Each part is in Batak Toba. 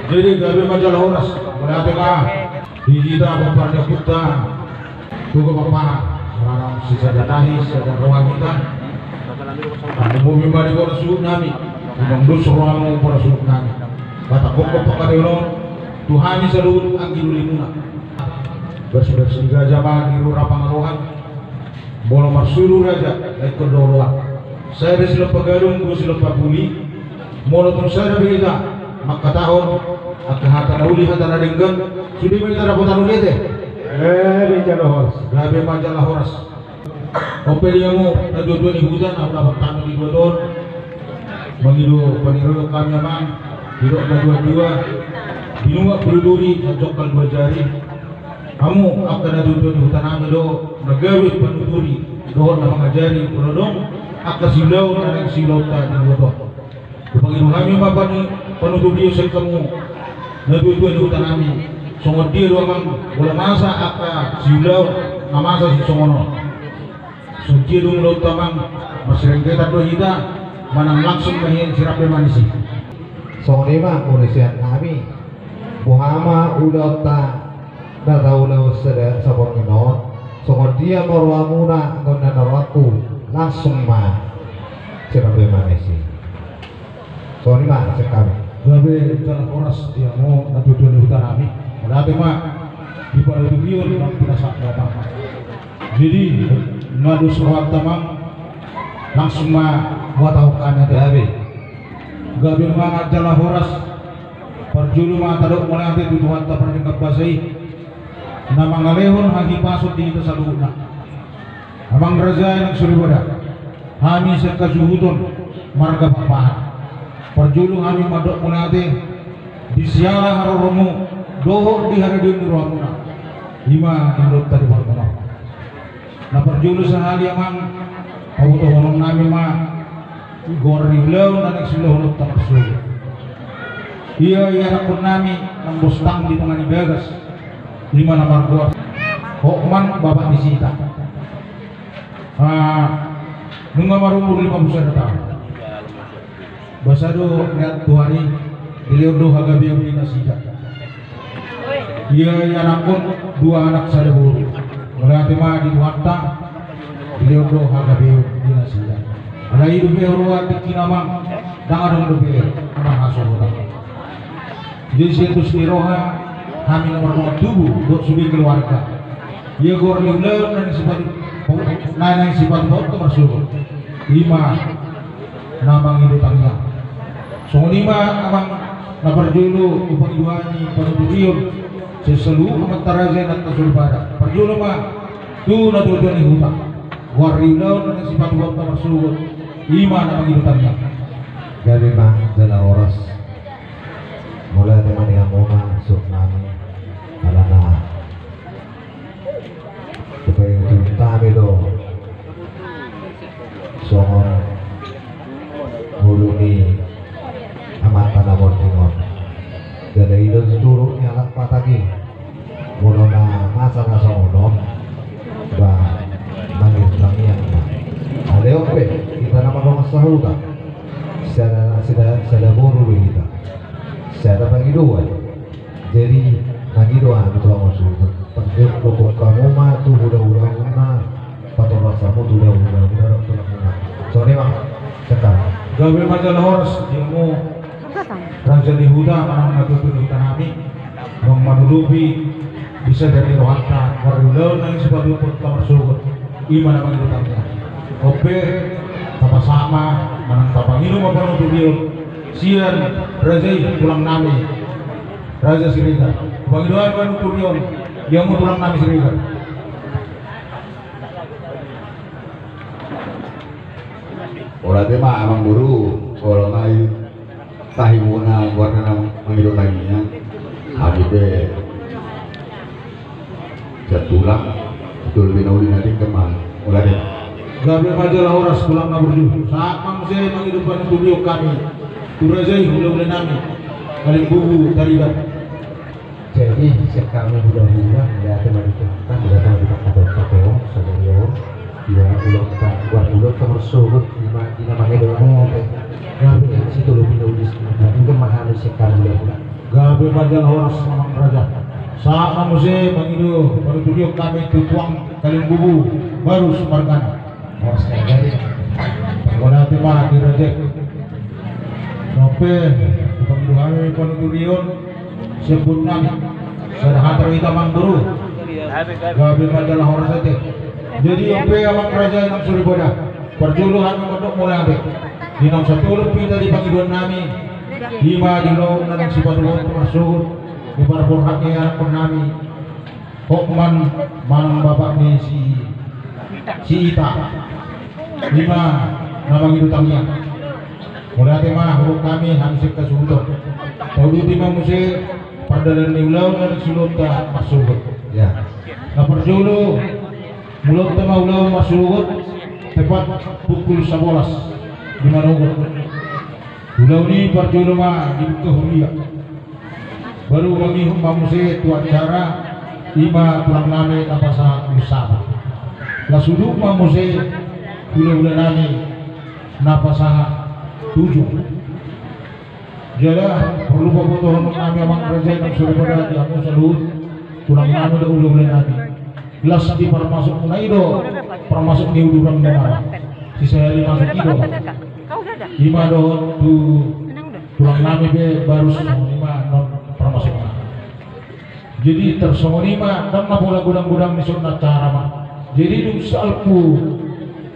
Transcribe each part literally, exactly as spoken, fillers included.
Jadi gabe ma jala horas, mauliate ma di hita, Bapa ni Ompunta, tu Bapa, marang sisada tahi, sada roha hita. Anu bumi ma di bona suhut nami, unang dos rohamu bona suhut nami. Batak kok kok pakade on tu hami saluhut anggi doli muna. Bersudah sehingga zaman di rura pangarohan. Molo marsuru raja, ingkon do oloan. Sada silompa gadung, dua silompa puli. Molo tung sada be hita mangkatahon angka hata na uli, hata na denggan, sude ma hita dapotan uli ate. Eh, be jala horas. Gabe ma jala horas. Ope di hamu natuatua ni huta na hudapat hami di dua ton. Mangido pangidoan hami amang, didok natuatua, binuat bulu duri, sajongkal dua jari. Hamu angka natuatua ni huta nami do na gabe panuturi dohot na mangajari, molo adong angka siulaon na naeng siulaonta di luat on. Hupangido hami ma panu-, panuturion sian hamu natuatua ni huta nami. Songon dia do amang, molo masa angka siulaon na masa sisongon on? Songon dia do ulaonta amang, marsirentetan do hita manang langsung ma hian sirap be manisi? Songon i ma molo sian hami. Boha ma ulaonta na taulahon sada saporngin on? Songon dia ma rohamuna, anggo na rohangku langsung ma sirap be manisi. Songon i ma sian hami. Gabe jala horas di hamu natuatua ni huta nami. Mauliate ma di panuturion nang pinasahat ni amang. Jadi, nga dos rohanta amang, langsung ma huhatahon hami ate. Gabe. Gabe ma jala horas. Parjolo ma tadok mauliate tu Tuhanta pardenggan basa i, na mangalehon hahipason di hita saluhutna. Amang raja i nang soripada, hami sian hasuhuton marga Pakpahan, parjolo hami mandok mauliate di siala haroromu dohot di haradeon ni rohamuna. I ma di ulaonta di parmuna. Na parjolo sahali amang, pabotohonon nami ma goar ni ulaon na naeng siulaonta marsogot. Ia ianakkon nami nang bostang di tonga ni bagas, i ma na margoar Hokman, bapak ni Sita. Ah, nunga marumur lima pulu sada taon. Basa do nian Tuhan i, dilehon do hagabeon di nasida. Ia ianakkon dua anak sada boru. Mauliate ma di Tuhanta, dilehon do hagabeon di nasida. Alai i dope roha tingki na amang, ndang adong dope na marhasohotan. Jadi sian dos ni roha hami na mardongan tubu dohot sude keluarga. Ia goar ni ulaon na naeng sipatu, na naeng sipatupaonta marsogot, i ma na mangido tangiang. Songon i ma amang, na parjolo hupangido hami panuturion sian saluhut amanta raja i nang soripada. Parjolo ma tu natuatua ni huta, goar ni ulaon na naeng sipatupaonta marsogot, i ma na mangido tangiang. Gabe ma jala horas. Mauliate ma di hamuna suhut nami, alana hupaihutihut hami do songon ngolu ni amanta na monding on. Jala i do tuturuk ni halak Batak i. Molo na masa na songon on, ba, mangido tangiang ma. Alai on pe, hita na mardongan sahuta, sada, sada, sada boru do hita, sada pangidoan. Jadi mangido hami tu hamu suhut, parjolo hamu ma tu hulahula muna, patorang hamu tu hulahula muna dohot tulang muna. Songon i ma, cakap. Gabe ma jala horas di hamu raja ni huta manang natuatua ni huta nami, naung manutupi di sada ni rohanta goar ni ulaon na naeng sipatupaonta marsogot, i ma na mangido tangiang. On pe, tapasahat ma manang tapangido ma panuturion sian raja i, tulang nami Raja Siregar. Hupangido hami panuturion di hamu tulang nami Siregar. Mauliate ma amangboru, olo ma i tahi muna goarna na mangido tangiang. Hami pe sian tulang, tu lebih na uli na denggan ma. Mauliate. Gabe ma jala horas tulang na burju. Sahat ma muse mangido panuturion hami tu raja i, hulahula nami Kalimbubu Tarigan. Jadi sian hami hulahula, mauliate ma di Tuhanta, mauliate ma di pangkataion sadari on. Ia ulaonta, goar ni ulaonta marsogot, i ma di na mangido tangiang. Gabe sitolopi na ulis, mungkin mahal sekali ya. Gabe ma jala horas amang raja. Sahat ma muse mangido panuturion hami tu tulang Kalimbubu, Barus margana. Horas sekali. Mauliate ma di raja. Sampe dipangido hami panuturion sebut nami. Sada hata do hita amang boru. Gabe ma jala horas ate. Jadi on pe amang raja nang soripada. Parjolo hami mandok mauliate. Di naung satolop hita di pangidoan nami. Ima di ulaon na naeng sipatupaonta marsogot. Di parborhat ni anakkon nami. Hotman manang bapak ni si, si Ita. Ima na mangido tangiang. Mauliate ma hudok hami, hami sian hasuhuton. Tauduti ma muse pardalan ni ulaon na naeng siulaonta marsogot. Ya. Na parjolo, mulai ma ulaon marsogot tepat pukul sabolas di manogot. Ulaon i parjolo ma dibuka huria. Baru mangihut ma muse tu acara, ima tulang nami na pasahat ulos saba. Las udut ma muse hulahula nami na pasahat tuju. Jala porlu pabotohon nami amang raja nang soripada di hamu saluhut tulang nami dohot hulahula nami. Las di parmasuk na i do, parmasuk ni uduran nami. Sisahali masuk i do. Ima dohot tu tulang nami pe Barus, ima non parmasuk na. Jadi tarsongon i ma, ndang na pola godang-godang ni son acara ma. Jadi dung salpu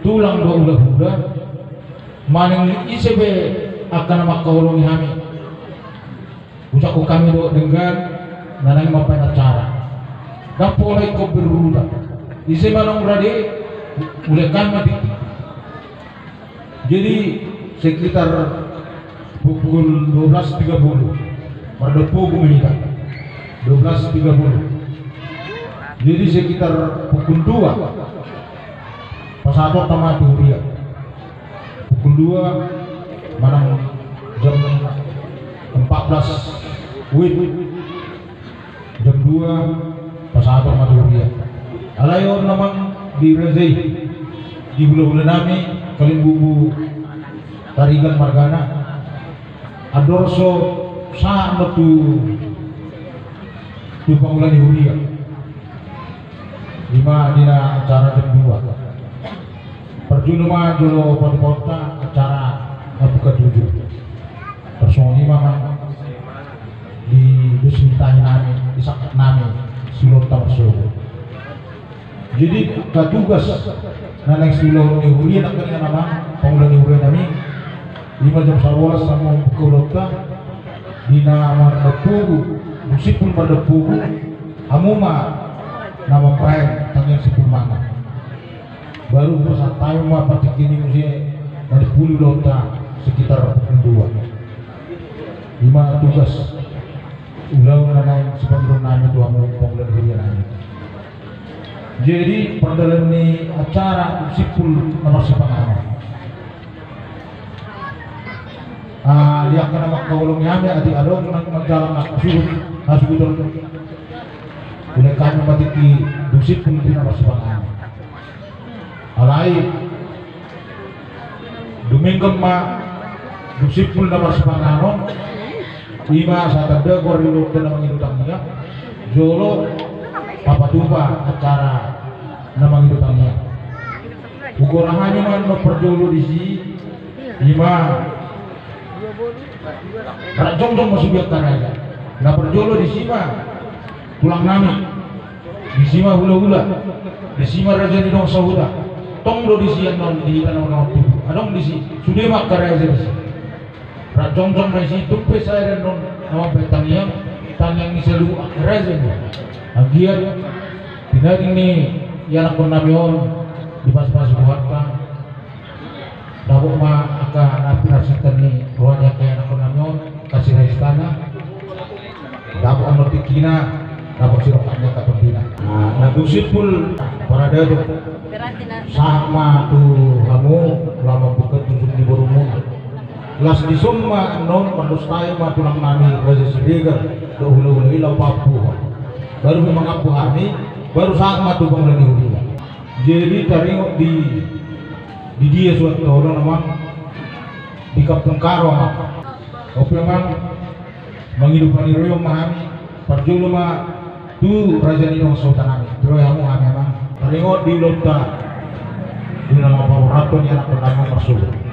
tulang dohot hulahula, manang ise pe angka na mangkaholongi hami. Ucapkon hami dohot denggan na naeng mambahen acara. Ndang pola ingkon berurutan. Ise ma naung rade, mulai hami ma tingki. Jadi sekitar pukul dua belas tiga puluh. Mardongan pogu ma hita. Dua belas tiga puluh. Jadi sekitar pukul dua. Pasahatonta ma tu huria. Pukul dua manang jam empat belas wib. Jam dua pasahaton ma tu huria. Alai on amang di raja i, di hulahula nami Kalimbubu Tarigan margana. Andor so sahat ma tu, tu pangula ni huria. Ima di na acara jam dua. Parjolo ma jolo patupaonta acara na buka tuju. Tarsongon i ma di dos ni tahi nami, di sangkap nami, siulaonta marsogot. Jadi angka tugas na naeng siulaon ni huria nangkaningan amang pangula ni huria nami. Ima jam sabolas hamu buka ulaonta. Di na mardongan pogu, dung simpul mardongan pogu, hamu ma na mambahen tangiang simpul mangan. Baru pasahat hami ma partingkian i muse na dimpuli ulaonta sekitar pukul dua. Ima tugas ulaon na naeng sipangidoan nami tu hamu pangula ni huria nami. Jadi pardalan ni acara dung simpul na marsipanganon. Ah, di angka na mangkaholongi hami, atik adong na manjalang hasuhut, hasuhuton. Mulai hami ma tingki dung simpul di na marsipanganon. Alai dung denggan ma dung simpul na marsipanganon. Ima satanda goar ni ulaonta na mangido tangiang. Jolo papatupa acara na mangido tangiang. Hugoarahon hami ma na parjolo disi. Ima rap jongjong ma sude angka raja. Na parjolo disi ma tulang nami. Disi ma hulahula. Disi ma raja ni dongan sahuta. Tong do disi annon di hita na mangatubu. Adong disi. Sude ma angka raja disi. Rap jongjong ma disi, tung pe sai adong na mambahen tangiang, tangiang ni saluhut angka raja i. Anggiat tinading ni ianakhon nami on dipasupasu Tuhanta. Dapot ma angka na pinarsinta ni roha ni angka ianakhon nami on, kasih raistana. Dapot annon tingkina, dapot sirongkap ni angka tondina. Nah, na dung simpul paradaton. Sahat ma tu hamu, laho mambuka tusun ni borumuna. Las dison ma annon, mandostai ma tulang nami Raja Siregar dohot hulahula i laho paampuhon. Baru pe mangampu hami, baru sahat ma tu pangula ni huria. Jadi taringot di, di dia suat tolong amang. Di Kampung Karo, Amang. Oke, Amang. Mangido paniroion ma hami. Parjolo ma tu raja ni dongan sahuta nami. Tiroi hamu hami, Amang. Taringot di ulaonta, di na laho paborhathon ni anakkon nami on marsogot.